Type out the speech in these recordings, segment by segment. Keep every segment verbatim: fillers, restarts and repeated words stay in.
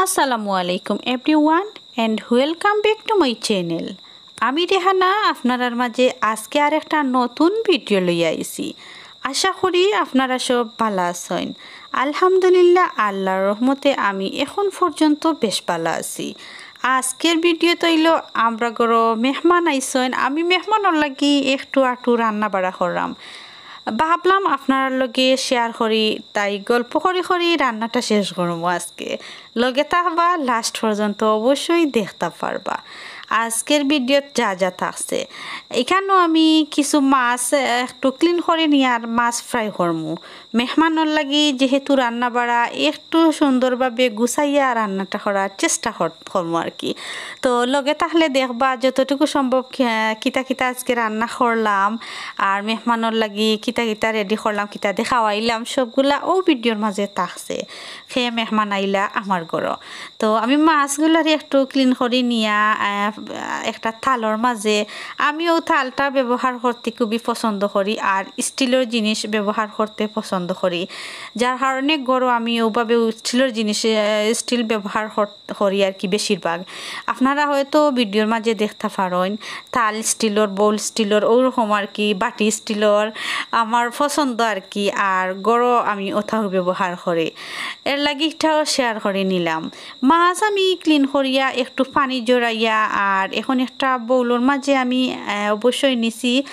আসসালামু আলাইকুম everyone and welcome back to my channel। আমি রেহানা আপনারার মাঝে আজকে আর একটা নতুন ভিডিও লইয়া আইছি। আশা করি আপনারা সব ভালা আছইন। আলহামদুলিল্লাহ, আল্লাহর রহমতে আমি এখন পর্যন্ত বেশ ভালা আছি। আজকের ভিডিওত অইলো আমরা ঘরো মেহমান আইছইন, আমি মেহমানর লাগি একটু আটু রান্না বাড়া কররাম। ভাবলাম আপনারার লগে শেয়ার করি, তাই গল্প করি করি রান্নাটা শেষ করমু আজকে। লগে থাকবা লাস্ট পর্যন্ত, অবশ্যই দেখতা পারবা আজকের ভিডিওত যা যা থাকছে। এখানো আমি কিছু মাছ, আহ, একটু ক্লিন করি নিয়ার মাছ ফ্রাই করমু। মেহমানর লাগি যেহেতু রান্না বাড়া একটু সুন্দরভাবে গুছাইয়া রান্নাটা করার চেষ্টা কর-, করমু আর কি। তো লগে থাকলে দেখবা যতটুকু সম্ভব খে-, কিতা কিতা আজকে রান্না করলাম, আর মেহমানর লাগি কিতা কিতা রেডি করলাম, কিতা দে খাওয়াইলাম, সবগুলা অউ ভিডিওর মাঝে থাকছে। কে মেহমান আইলা আমার ঘরো। তো আমি মাছগুলারে একটু ক্লিন করি নিয়া, আহ, একটা থালর মাঝে, আমি অউ থালটা ব্যবহার করতে খুবই পছন্দ করি, আর স্টিলর জিনিস ব্যবহার করতে পছন্দ করি, যার কারণে ঘরো আমি অউভাবে স্টিলর জিনিস, আহ, স্টিল ব্যবহার কর-, করি আর কি বেশিরভাগ। আপনারা হয়তো ভিডিওর মাঝে দেখতা পারইন, থাল স্টিলর, বোল স্টিলর, অউ রকম আর কি, বাটি স্টিলর আমার পছন্দ আর কি। আর ঘরো আমি অতাউ ব্যবহার করি, এর লাগি ইটাও শেয়ার করি নিলাম। মাছ আমি ক্লিন করিয়া একটু পানি জড়াইয়া আর এখন একটা বোলর মাঝে আমি, আহ, অবশ্যই নিছি।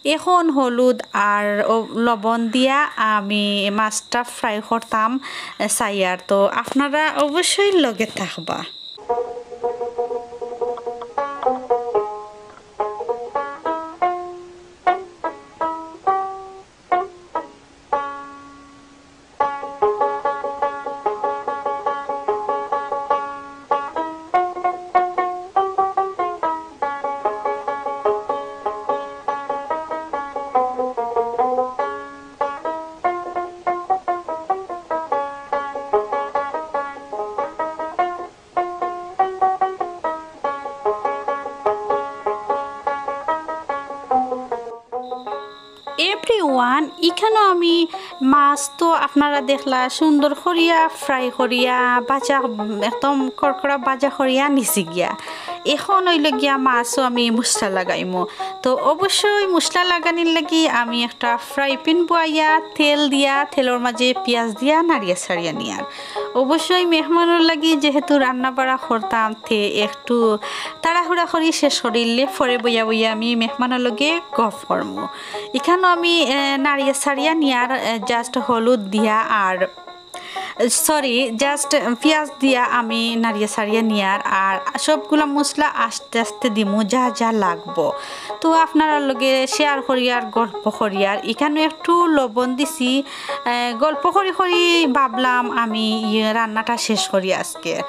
এখন হলুদ আর অ-, লবণ দিয়া আমি মাছটা ফ্রাই করতাম, আহ, চাইয়ার। তো আপনারা অবশ্যই লগে থাকবা। এভরিওয়ান, ইখানো আমি মাছ তো আপনারা দেখলা সুন্দর করিয়া ফ্রাই করিয়া ভাজা, একদম কড়কড়া ভাজা করিয়া নিছি গিয়া। এখন অইলো গিয়া মাছও আমি মশলা লাগাইমু। তো অবশ্যই মশলা লাগানির লাগি আমি একটা ফ্রাই প্যান বওয়াইয়া তেল দিয়া, তেলর মাঝে পিয়াজ দিয়া নাড়িয়া ছাড়িয়া নিয়ার। অবশ্যই মেহমানর লাগি যেহেতু রান্না বাড়া করতাম, তে একটু তাড়াহুড়া করি শেষ করিলে পরে বইয়া বইয়া আমি মেহমানর লগে গফ করমু। ইখানো আমি, এ, নাড়িয়া ছাড়িয়া নিয়ার, এ, just হলুদ দিয়া আর, সরি, just পিয়াজ দিয়া আমি নাড়িয়া ছাড়িয়া নিয়ার, আর সবগুলা মশলা আস্তে আস্তে দিমু যা যা লাগবো। তো আপনারার লগে শেয়ার করিয়ার গল্প করিয়ার। ইখানো একটু লবণ দিছি, এ, গল্প করি করি ভাবলাম আমি ইয়ে রান্নাটা শেষ করি আজকে।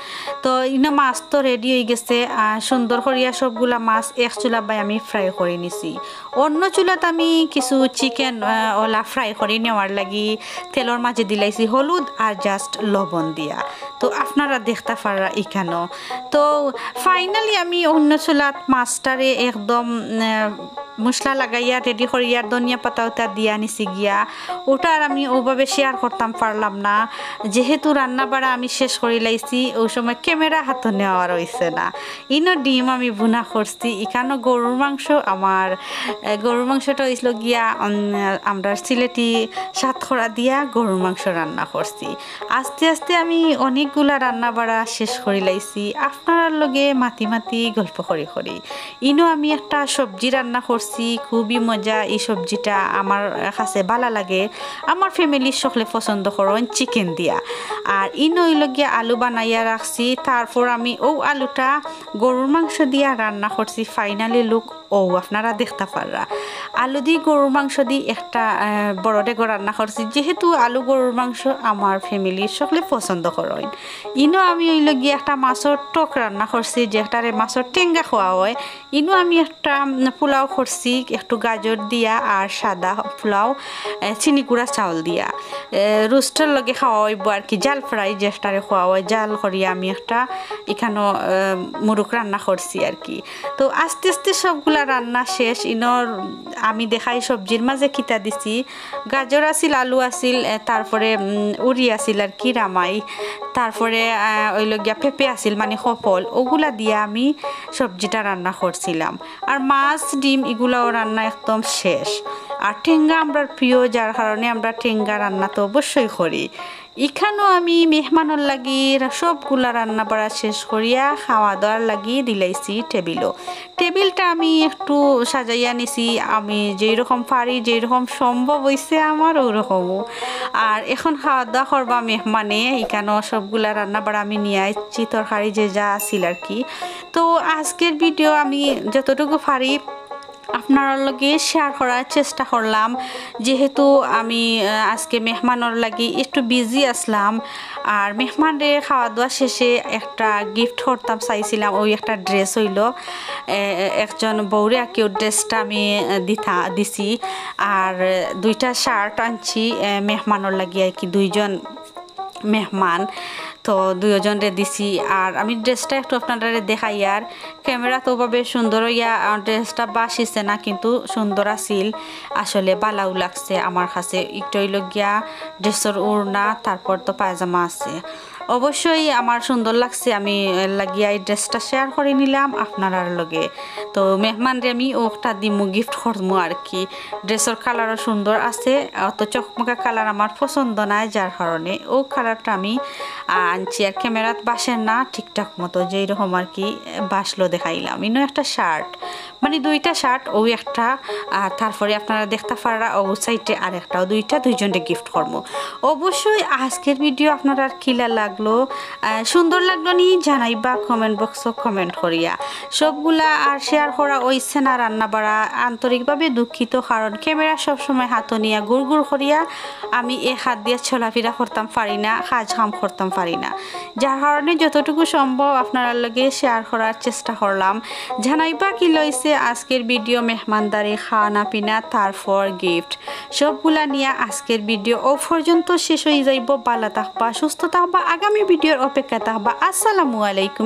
তো ইনো মাছ তো রেডি অই গেছে, আহ, সুন্দর করিয়া সবগুলা মাছ এক চুলা বায় আমি ফ্রাই করি নিছি। অন্য চুলাত আমি কিছু চিকেন, আহ, ওলা ফ্রাই করি নেওয়ার লাগি তেলর মাঝে দিলাইছি হলুদ আর just লবণ দিয়া। তো আপনারা দেখতা পাররা ইখানো। তো ফাইনালি আমি অন্য চুলাত মাছটারে একদম, আহ, মশলা লাগাইয়া রেডি করিয়া ধনিয়া পাতা উতা দিয়া নিছি গিয়া। ওটা আর আমি ওভাবে শেয়ার করতাম পারলাম না, যেহেতু রান্না বাড়া আমি শেষ করি লাইছি, ওই সময় ক্যামেরা হাতো নেওয়ার অইছে না। ইনো ডিম আমি ভুনা করছি, ইখানো গরুর মাংস আমার, এ, গরুর মাংসটা অইছিল গিয়া, উম, আমরা সিলেটি সাতখরা দিয়া গরুর মাংস রান্না করছি। আস্তে আস্তে আমি অনেকগুলা রান্না বাড়া শেষ করি লাইছি, আপনারার লগে মাতি মাতি গল্প করি করি। ইনো আমি একটা সবজি রান্না করছি, খুবই মজা। এই সবজিটা আমার কাছে ভালা লাগে, আমার ফ্যামিলির সকলে পছন্দ করইন চিকেন দিয়া। আর ইনো অইলো গিয়া আলু বানাইয়া রাখছি, তারপর আমি ও আলুটা গরুর মাংস দিয়া রান্না করছি। ফাইনালি লুক ও আপনারা দেখতা পাররা, আলু দি গরুর মাংস দি একটা, আহ, বড় ডেগো রান্না করছি, যেহেতু আলু গরুর মাংস আমার ফ্যামিলির সকলে পছন্দ করইন। ইনো আমি অইলো গিয়া একটা মাছর টক রান্না করছি, যেটারে মাছর টেঙ্গা কওয়া হয়। ইনো আমি একটা, উম, পোলাও করছি, একটু গাজর দিয়া আর সাদা পোলাও, এ, চিনি গুঁড়া চাউল দিয়া। এ, রোস্টর লগে খাওয়া অইবো আর কি, জাল ফ্রাই যেটারে কওয়া হয়, জাল করিয়া আমি একটা ইখানো, এ, মুরুক রান্না করছি আর কি। তো আস্তে আস্তে সবগুলা রান্না শেষ। ইনোর আমি দেখাই সবজির মাঝে কিতা দিছি। গাজর আছিল, আলু আছিল, এ, তারপরে, উম, উরি আছিল আর কি, রামাই, তারপরে, আহ, অইলো গিয়া পেঁপে আছিল, মানে কফল, ওগুলা দিয়া আমি সবজিটা রান্না করছিলাম। আর মাছ, ডিম, ইগুলাও রান্না একদম শেষ। আর টেঙ্গা আমরার প্রিয়, যার কারণে আমরা টেঙ্গা রান্না তো অবশ্যই করি। ইখানো আমি মেহমানর লাগি রা-, সবগুলা রান্না বাড়া শেষ করিয়া খাওয়া দাওয়ার লাগি দিলাইছি টেবিলো। টেবিলটা আমি একটু সাজাইয়া নিছি, আমি যেই রকম পারি, যেই রকম সম্ভব অইছে আমার, ওরকমও। আর এখন খাওয়া দাওয়া করবা মেহমানে, ইখানো সবগুলা রান্না বাড়া আমি নিয়া আইছি, তরকারি যে যা আছিল আর কি। তো আজকের ভিডিও আমি যতটুকু পারি আপনারার লগে শেয়ার করার চেষ্টা করলাম, যেহেতু আমি, আহ, আজকে মেহমানর লাগি একটু বিজি আসলাম। আর মেহমানরে খাওয়া দাওয়া শেষে একটা গিফট করতাম চাইছিলাম, ওই একটা ড্রেস অইলো, এ, এ, একজন বউরে আর কি, ওই ড্রেসটা আমি, আহ, দিতা দিছি। আর, আহ, দুইটা শার্ট আনছি, আহ, মেহমানর লাগি আর কি, দুইজন মেহমান, তো দুইজনরে দিছি। আর আমি ড্রেসটা একটু আপনারারে দেখাই, আর ক্যামেরা তো ওভাবে সুন্দর অইয়া, আহ, ড্রেসটা বাসিছে না, কিন্তু সুন্দর আছিল, আসলে ভালাও লাগছে আমার কাছে। একটা অইলো গিয়া ড্রেসর ওড়না, তারপর তো পায়জামা আছে। অবশ্যই আমার সুন্দর লাগছে, আমি এর লাগিয়া এই ড্রেসটা শেয়ার করি নিলাম আপনারার লগে। তো মেহমানরে আমি ওটা দিমু, গিফট করমু আর কি। ড্রেসর কালারও সুন্দর আছে, অত চকমকা কালার আমার পছন্দ নায়, যার কারণে ও কালারটা আমি, আহ, আনছি। আর ক্যামেরাত বাসের না ঠিকঠাক মতো, যেই রকম আর কি, আহ, বাসলো দেখাইলাম। ইনো একটা শার্ট, মানে দুইটা শার্ট, ওই একটা, আর তারপরে আপনারা দেখতা পাররা ও সাইডে আর একটা, ও দুইটা দুইজনরে গিফট করমু। অবশ্যই আজকের ভিডিও আপনারার কিলা লাগলো, আহ, সুন্দর লাগলো নি জানাইবা কমেন্ট বক্সো কমেন্ট করিয়া। সবগুলা আর শেয়ার করা অইছে না রান্না বাড়া, আন্তরিকভাবে দুঃখিত, কারণ ক্যামেরা সবসময় হাতো নিয়া গুড় গুড় করিয়া আমি এক হাত দিয়া চলাফিরা করতাম পারি না, কাজ কাম করতাম পারি না, যার কারণে যতটুকু সম্ভব আপনারার লগে শেয়ার করার চেষ্টা করলাম। জানাইবা কিলা অইছে আজকের ভিডিও, মেহমানদারি, খানা পিনা, তারপর গিফট, সবগুলা নিয়া আজকের ভিডিও ও পর্যন্ত শেষ অই যাইবো। ভালা থাকবা, সুস্থ থাকবা, আগামী ভিডিওর অপেক্ষা থাকবা। আসসালামু আলাইকুম।